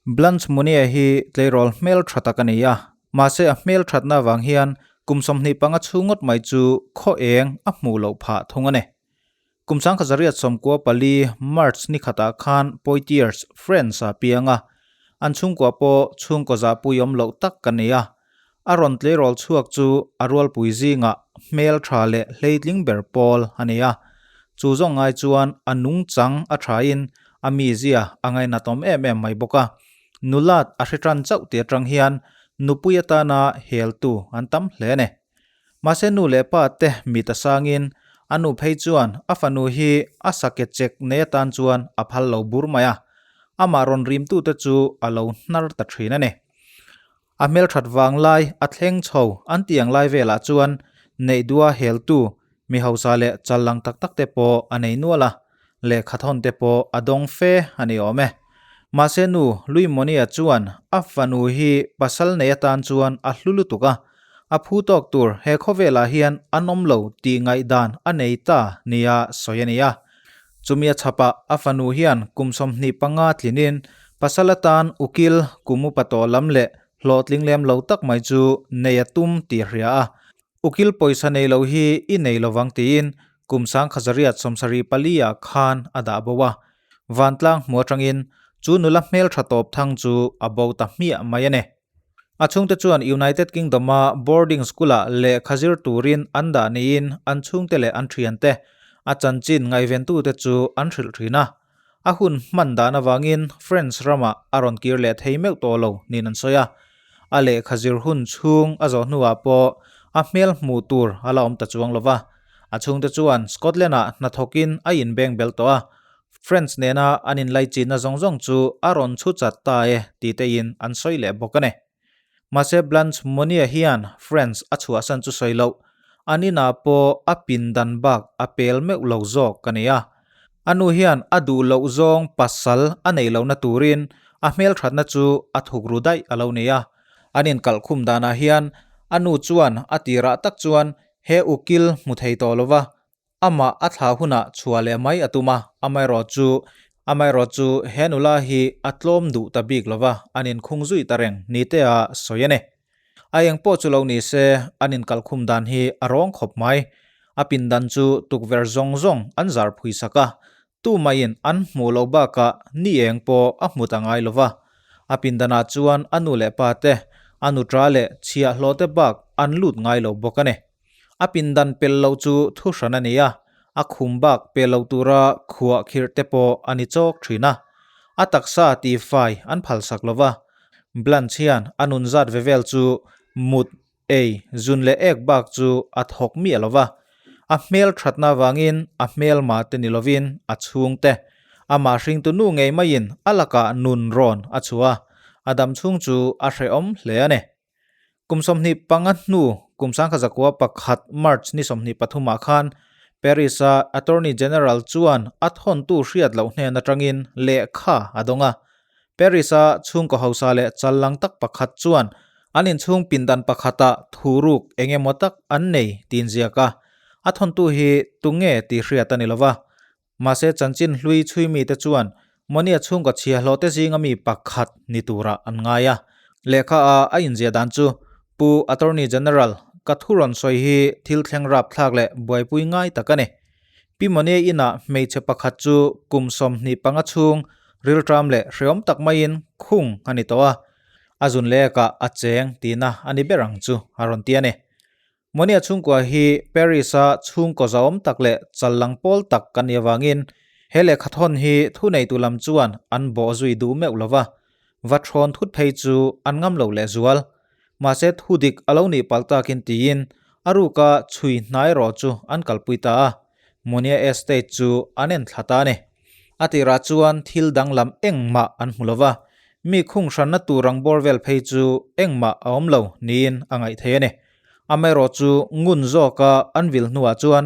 Blanche Monnier hi tleirawl hmel tha tak a ni a, mahse a hmel thatna avang hian kum 25 chhung ngawt mai chu khaw eng a hmuh loh phah thung a ni. Kum 1994 March ni khatah khan Poitiers, France a piang a, an chhungkua pawh chhungkaw zahpui awm loh tak a ni a. A rawn tleirawl chhuak chu a rualpui zingah hmel tha leh hleitling ber pawl a ni a. Chu zawng ngai chuan a nungchang a thain a mizia a ngainatawm em em mai bawk a. Nulat a hre tan chauh tih atang hian nupui atana heltu an tam hle a ni. Mahse nu leh pa te mit a sangin a nu phei chuan a fanu hi a sake chek nei atan chuan a phal lo bur mai a. Amah rawn rimtute chu a lo hnar ta thin a ni. A hmelthat vang lai a thleng chho an tih ang lai velah chuan neih dua heltu mi hausa leh chal lang tak tak te pawh a nei nual a, lehkhathawn te pawh a dawng fe a ni awm e. Mahse nu Luimonia chuan a fanu hi pasal nei atan chuan a hlu lutuk a, a phu tawk tur he khawvelah hian an awm lo tih ngaihdan a nei ta nia sawi a ni a. Chumi a chhapah a fanu hian kum 25 tlinin pasal atan ukil kum upa tawh lam leh hlawhtling lem lo tak mai chu nei a tum tih a hria a. Ukil pawisa nei lo hi i nei lovang tiin kum 1974 ah khan a dah bo a. Vantlang hmu atangin chu nula hmeltha tawp thang chu a bo ta hmiah mai a ni. A chhungte chuan United Kingdom-a boarding school-ah lehkha zir turin an dah niin an chhungte leh an thiante a chanchin ngaihventute chu an hrilh thin a. A hun hman dan avangin France ramah a rawn kir leh thei meuh tawh lo niin an sawi a. A lehkha zir hun chhung a zawh hnuah pawh a hmel hmuh tur a la awm ta chuang lo va. A chhungte chuan Scotland-ah hnathawkin a inbeng bel tawh a, Friends nena an inlaichinna zawng zawng chu a rawn chhu chat ta e ti tein an sawi leh bawk a ni. Mahse Blanche Monnier hian Friends a chhuahsan chu sawi loh, an inah pawh a pindan bak a pel meuh lo zawk a ni a. A nu hian a duh loh zawng pasal a neih lohna turin a hmelthatna chu a thuk ru daih a lo ni a. An inkalhkhum danah hian a nu chuan a tirah tak chuan he ukil hmu thei tawh lova Amah a thlah hunah chhuah leh mai a tum a, amaherawhchu amaherawhchu he nula hi a tlawm duh ta bik lova, an inkhung zui ta reng ni te a sawi a ni. A eng pawh chu lo ni se, an inkalkhum dan hi a rawng khawp mai. A pindan chu tukverh zawng zawng an zar phui sak a, tumaiin an hmuh loh bakah ni eng pawh a hmu ta ngai lova. A pindanah chuan a nu leh pa te, a nutra leh chhiahhlawh te bak an lut ngai lo bawk a ni. A pindan pel loh chu thu hran a ni a, a khum bak pe lo tura khuah khirh te pawh a ni chawk thin a. A taksa tihfai an phalsak lo va, Blanche hian a nun zat ve vel chu mut, ei, zun leh ek bak chu a thawk miah lo va. A hmel thatna avangin a hmelma te ni lovin a chhungte, amah hringtu nu ngei maiin a lakah nun rawn a chhuah a, a dam chhung chu a hrehawm hle a ni. Kum 25 hnu kum 1901 March ni 23 ah khan Paris-a Attorney General chuan a thawntu hriat loh hnen atangin lehkha a dawng a. Paris-a chhungkaw hausa leh challang tak pakhat chuan an inchhung pindan pakhatah thuruk eng emaw tak an nei tiin ziak a. A thawntu hi tunge tih hriat a ni lova. Mahse chanchin hlui chhui mite chuan Monia chhungkaw chhiahhlawh te zinga mi pakhat ni turah an ngai a. Lehkha a a inziah dan chu Pu Attorney General ka thu rawn sawi hi thil thleng rapthlak leh buaipui ngai tak a ni. Pi Monia inah hmeichhe pakhat chu kum 25 chhung rilṭam leh hreawm tak maiin khung a ni tawh a, a zun lehkah a cheng tihna a ni ber ang chu a rawn ti a ni. Monia chhungkua hi Paris-a chhungkaw zahawm tak leh challang pawl tak kan nih avangin he lehkhathawn hi thuneitu lam chuan an bawh zui duh meuh lo va, va thawn thut phei chu an ngam lo lehzual. Mahse thu dik a lo nih palh takin tiin a ruka chhui hnai rawh chu an kalpui ta a, Monia Estate chu an en thla ta a ni. A tirah chuan thil danglam engmah an hmu lo va, mi khung hranna tur ang bawr vel phei chu engmah a awm lo niin a ngaih thei a ni. Amaherawh chu ngun zawka an vil hnuah chuan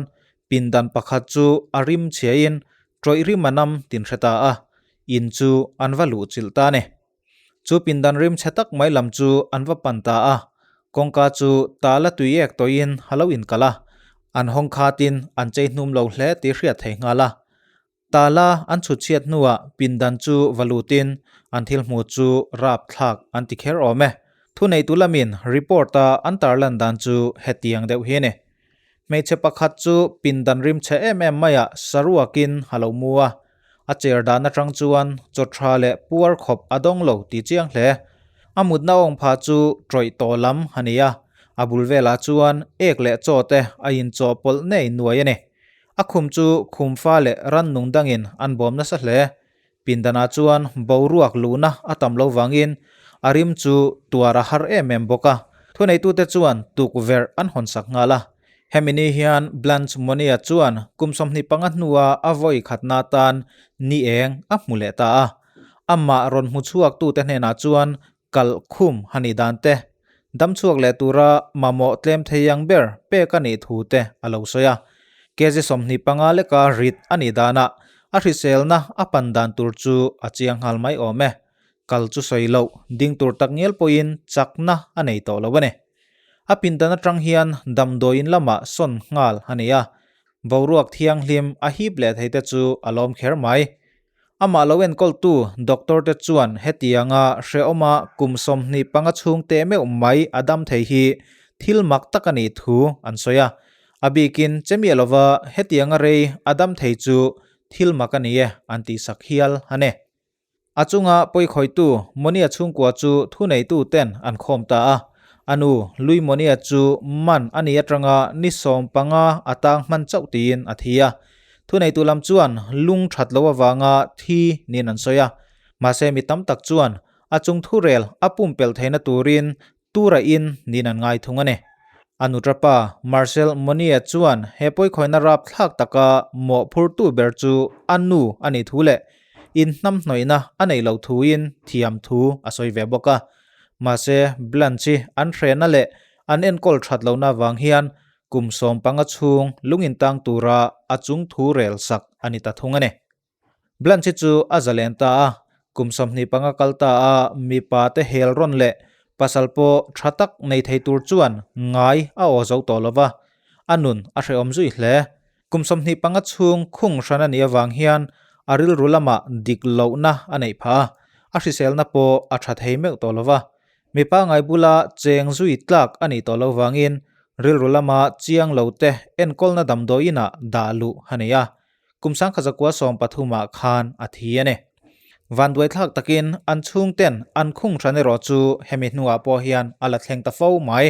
pindan pakhat chu a rim chhiain tawih rim a nam tin hre ta a, in chu an va luh chilh ta a ni. Chu pindan rim chhe tak mai lam chu an va pan ta a, kawngka chu tala tui ek tawhin a lo inkalh a, an hawng khatin an chei hnum lo hle tih hriat thei nghal a. Tala an chhut chhiat hnuah pindan chu va lutin an thil hmuh chu rapthlak an ti kher awm e. Thuneitu lamin report-a an tarlan dan chu hetiang deuh hi a ni. Hmeichhe pakhat chu pindan rim chhe em em maiah saruakin a lo mu a, a chair dan atang chuan chaw tha leh puar khawp a dawng lo tih chiang hle. A mutna awng pha chu tawih tawh lam a ni a, a bul velah chuan ek leh chaw te a inchawhpawlh nei nuai a ni. A khum chu khumfa leh rannung dangin an bawm nasa hle. Pindanah chuan boruak luhna a tam lo vangin a rim chu tuar a har em em bawk a. Thuneitute chuan tukverh an hawn sak nghal a. Hemi ni hian Blanche Monia chuan kum 25 hnua a vawi khatna atan ni eng a hmu leh ta a. Amah rawn hmu chhuaktute hnenah chuan kalh khum a nih dan te, dam chhuak leh tura mamawh tlem thei ang ber pek a nih thu te a lo sawi a. Kg 25 leka rit a nih danah a hriselna a pan dan tur chu a chiang nghal mai awm e. Kal chu sawi loh, ding tur tak ngial pawhin chakna a nei tawh lo a ni. A pindan atang hian damdawiin lamah sawn nghal a ni a, boruak thianghlim a hip leh thei te chu a lawm kher mai. Amah lo enkawltu doctor te chuan hetianga hrehawma kum 25 chhung teh meuh mai a dam thei hi thil mak tak a nih thu an sawi a. A bikin che miah lova hetianga rei a dam thei chu thil mak a ni e an tihsak hial a ni. A chunga pawikhawitu Monia chhungkua chu thuneitu ten an khawm ta a. A nu Lui Monia chu man a ni atanga ni 15 a tang hman chauh tiin a thi a. Thuneitu lam chuan lung that lo avanga thi niin an sawi a, mahse mi tam tak chuan a chung thurel a pumpelh theihna turin tura in niin an ngai thung a ni. A nutrapa Marcel Monnier chuan he pawikhawiina rapthlak taka mawhphurtu ber chu a nu a nih thu leh inhnamhnawihna a neih loh thuin thiam thu a sawi ve bawk a. Mahse Blanche an hrehna leh an enkawl that lohna avang hian Kum 15 chhung lung intang tura a chung thu rel sak a ni ta thung a ni. Blanche chu a zalen ta a, kum 25 kal ta a mipa te hel rawn leh pasal pawh tha tak nei thei tur chuan ngai a aw zo tawh lo va, a nun a hrehawm zui hle. Kum 25 chhung khung hran a nih avang hian a rilru lamah dik lohna a neih phah a, a hriselna pawh a tha thei meuh tawh lo va. Mipa ngai bula cheng zui tlak a nih tawh lo vangin rilru lama chiang lo te enkawlna damdawiin ah dah luh a nei a, kum 1913 ah khan a thi a ni. Vanduaithlak takin an chhungten an khung hran erawh chu hemi hnuah pawh hian a la thleng ta fo mai.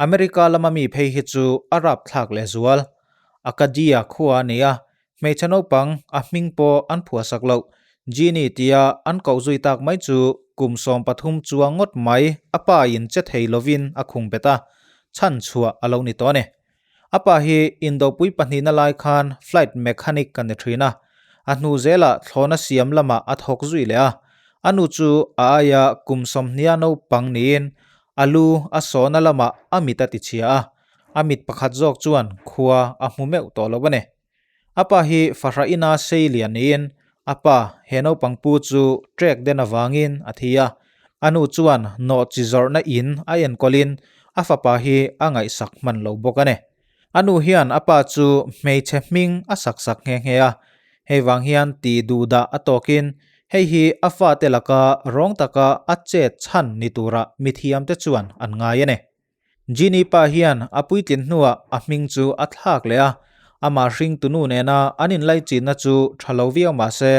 America lama mi phei hi chu a rapthlak lehzual. Acadia khua a ni a, Hmeichhe naupang a hming pawh an phuahsak loh. Genie tia an koh zui tak mai chu kum 13 chuang ngawt mai a pa in che thei lovin a khung bet a, chhan chhuah a lo ni tawh a ni. A pa hi indopui pahnihna lai khan flight mechanic ka ni thin a, a hnu zelah thlawhna siam lamah a thawk zui leh a. A nu chu a aia kum 20 naupang niin a lu a sawhna lamah a mit a tichhia a, a mit pakhat zawk chuan khua a hmu meuh tawh lo a ni. A pa hi fahrah ina sei lian niin a pa he naupang pu chu trek den avangin a thi a. A nu chuan nawh chi zawrhna in a enkawlin a fapa hi a ngaihsak hman lo bawk a ni. A nu hian a pa chu hmeichhe hming a sak sak nghe nghe a, hei vang hian tih duhdah a tawkin hei hi a fate laka rawng taka a chet chhan ni tura mithiamte chuan an ngai a ni. Genie pa hian a puitlin hnuah a hming chu a thlak leh a, amah hringtunu nena an inlaichinna chu tha lo viau mah se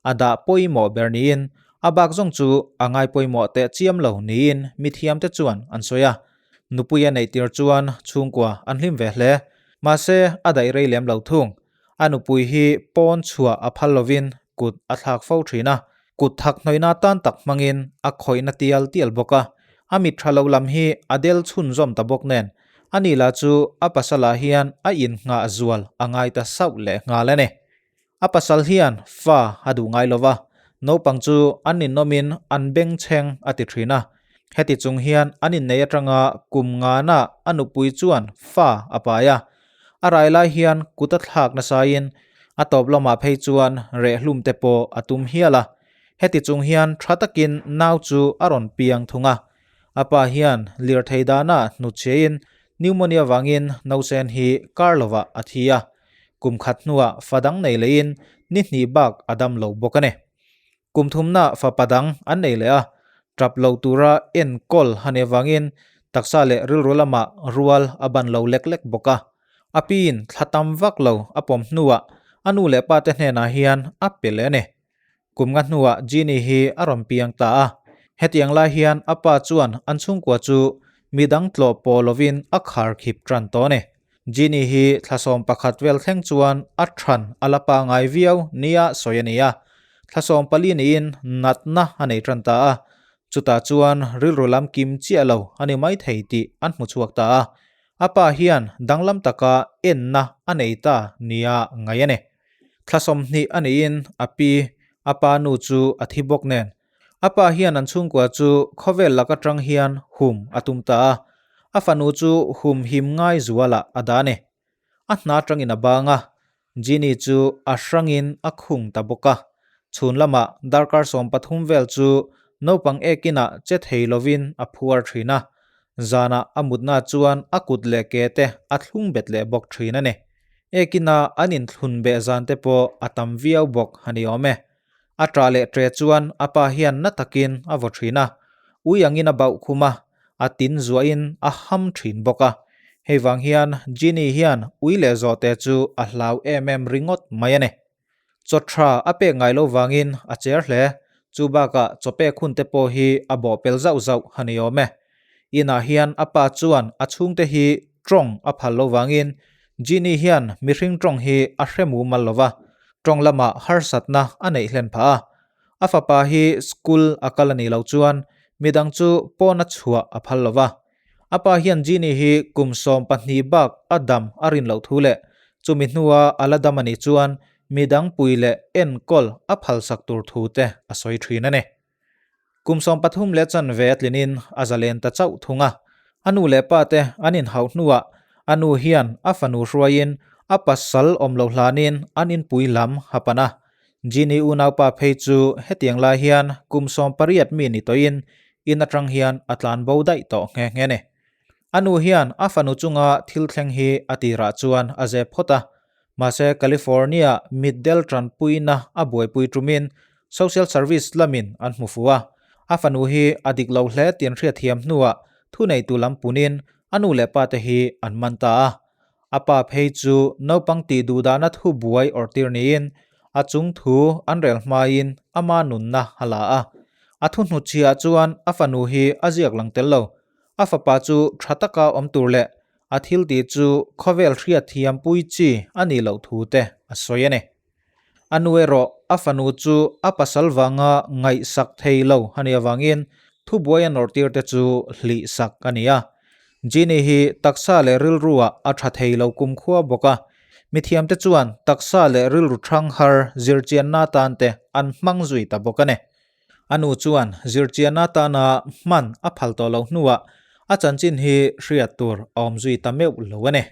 a dah pawimawh ber niin a bak zawng chu a ngai pawimawh teh chiam lo niin mithiamte chuan an sawi a. Nupui a neih tir chuan chhungkua an hlim ve hle. Mahse a daih rei lem lo thung. A nupui hi pawn chhuah a phal lovin kut a thlak fo thin a, kut thak hnawihna tan tak hmangin a khawihna tial tial bawk a. A mit tha lo lam hi a del chhunzawm ta bawk nen, a ni lah chu a pasalah hian a innghah zual a ngai ta sauh leh nghal a ni. A pasal hian fa a duh ngai lo va, naupang chu an ninawmin an bengchheng a ti thin a. Heti chung hian an innei atanga kum ngana a nupui chuan fa a pai a. A rai lai hian kut a thlak nasain a tawp lamah phei chuan rehhlum te pawh a tum hial a. Heti chung hian tha takin nau chu a rawn piang thung a. A pa hian lirthei dana hnutchhiain pneumonia vangin nausen hi kar lovah a thi a. Kum khat hnuah fa dang nei lehin ni hnih bak a dam lo bawk a ni. Kum thumna fapa dang an nei leh a, tap lo tura enkawl a nih avangin taksa leh rilru lamah rual a ban lo lek lek bawk a. A piin thla tam vak lo a pawm hnuah a nu leh pate hnenah hian a pe leh a ni. Kum nga hnuah Genie hi a rawn piang ta a. Hetiang lai hian a pa chuan an chhungkua chu midang tlawh pawh lovin a khar khip tan tawh a ni. Genie hi thla 11 vel thleng chuan a than a la pangai viau nia sawi a ni a. Thla 14 niin natna a nei tan ta a. Chutah chuan rilru lam kim chiah lo a ni maithei tih an hmu chhuak ta a. A pa hian danglam taka enna a nei ta nia ngaih a ni. Thla 20 a niin a pi, a pa nu chu a thi bawk nen. A pa hian an chhungkua chu khawvel lak atang hian hum a tum ta a, a fanu chu hum him ngai zualah a dah a ni. A hna atangin a bang a, Genie chu a hrangin a khung ta bawk a. Chhun lamah darkar 13 vel chu naupang ekinah che thei lovin a phuar thin a, zanah a mutna chuan a kut leh ke te a thlung bet leh bawk thin a ni. Ekina an inthlun beh zan te pawh a tam viau bawk a ni awm e. A ṭah leh ṭe chuan a pa hian na takin a vaw ṭhin a, ui angin a bauh khum a, a tin zuahin a ham ṭhin bawk a. Hei vang hian Genie hian ui leh zawhte chu a hlau em em ringawt mai a ni. Chaw ṭha a pek ngai lo vangin a cher hle, chu bakah chaw pek hun te pawh hi a bawh pel zauh zauh a ni awm e. Inah hian a pa chuan a chhungte hi ṭawng a phal lo vangin Genie hian mihring ṭawng hi a hre mumal lo va, ṭawng lamah harsatna a neih hlen phah a. A fapa hi school a kal a nih loh chuan midang chu pawn a chhuah a phal lo va. A pa hian Genie hi kum 12 bak a dam a rin loh thu leh chumi hnua a la dam a nih chuan midang pui leh enkawl a phalsak tur thu te a sawi thin a ni. Kum 13 leh chanve a tlinin a zalen ta chauh thung a. A nu leh pa te an inhauh hnuah a nu hian a fanu hruaiin a pasal awm lo hlanin an inpui lam a pan a. Genie unaupa phei chu hetiang lai hian kum 18 mi ni tawhin in atang hian a tlan bo daih tawh nghe nghe ni. A nu hian a fanu chunga thil thleng hi a tirah chuan a zep phawt a. Mahse California mitdel tanpuina a buaipui tumin social service lamin an hmu fu a. A fanu hi a dik lo hle tih an hriatthiam hnuah thuneitu lam punin a nu leh pa te hi an man ta a. A pa phei chu naupang tih duhdahna thu buai awrhtir niin a chung thu an rel hmain ama nunna a la a. A thu hnutchhiah chuan a fanu hi a ziak lang tel lo. A fapa chu tha taka awm tur leh a thil tih chu khawvel hriatthiam pui chi a nih loh thu te a sawi a ni. A nu erawh a fanu chu a pasal vanga ngaihsak thei lo a nih avangin thubuai a nawrhtir te chu hlihsak a ni a. Genie hi taksa leh rilruah a tha thei lo kumkhua bawk a, mithiamte chuan taksa leh rilru thang har zirchianna atan te an hmang zui ta bawk a ni. A nu chuan zirchianna atana hman a phal tawh loh hnuah a chanchin hi hriat tur a awm zui ta meuh lo a ni.